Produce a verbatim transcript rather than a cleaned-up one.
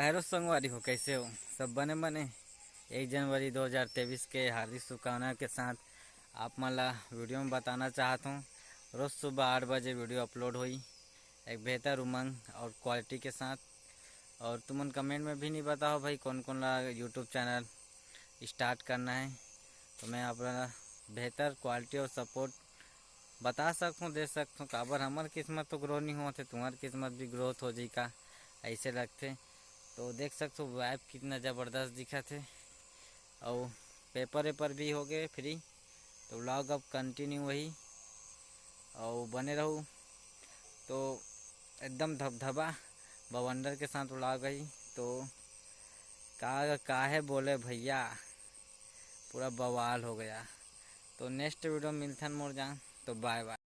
Hello संगवारी हो, कैसे हो? सब बने बने। एक जनवरी दो हज़ार तेईस के हार्दिक शुभकामना के साथ आप मन ला वीडियो में बताना चाहत हूँ, रोज सुबह आठ बजे वीडियो अपलोड होई एक बेहतर उमंग और क्वालिटी के साथ। और तुमन कमेंट में भी नहीं बताओ भाई, कौन कौन ला यूट्यूब चैनल स्टार्ट करना है, तो मैं आप ला बेहतर क्वालिटी और सपोर्ट बता सकथों, दे सकथों। काबर हमर किस्मत तो ग्रो नहीं होत है, तुम्हार किस्मत भी ग्रोथ हो जाई का, ऐसे लगथे। तो देख सकथो वाइब कितना ज़बरदस्त दिखत है, और पेपर वेपर भी हो गए फ्री। तो व्लॉग अब कंटिन्यू वही, और बने रहू। तो एकदम धबधबा बवंडर के साथ व्लॉग है। तो का काहे बोले भैया, पूरा बवाल हो गया। तो नेक्स्ट वीडियो मिलथन मोर जान, तो बाय बाय।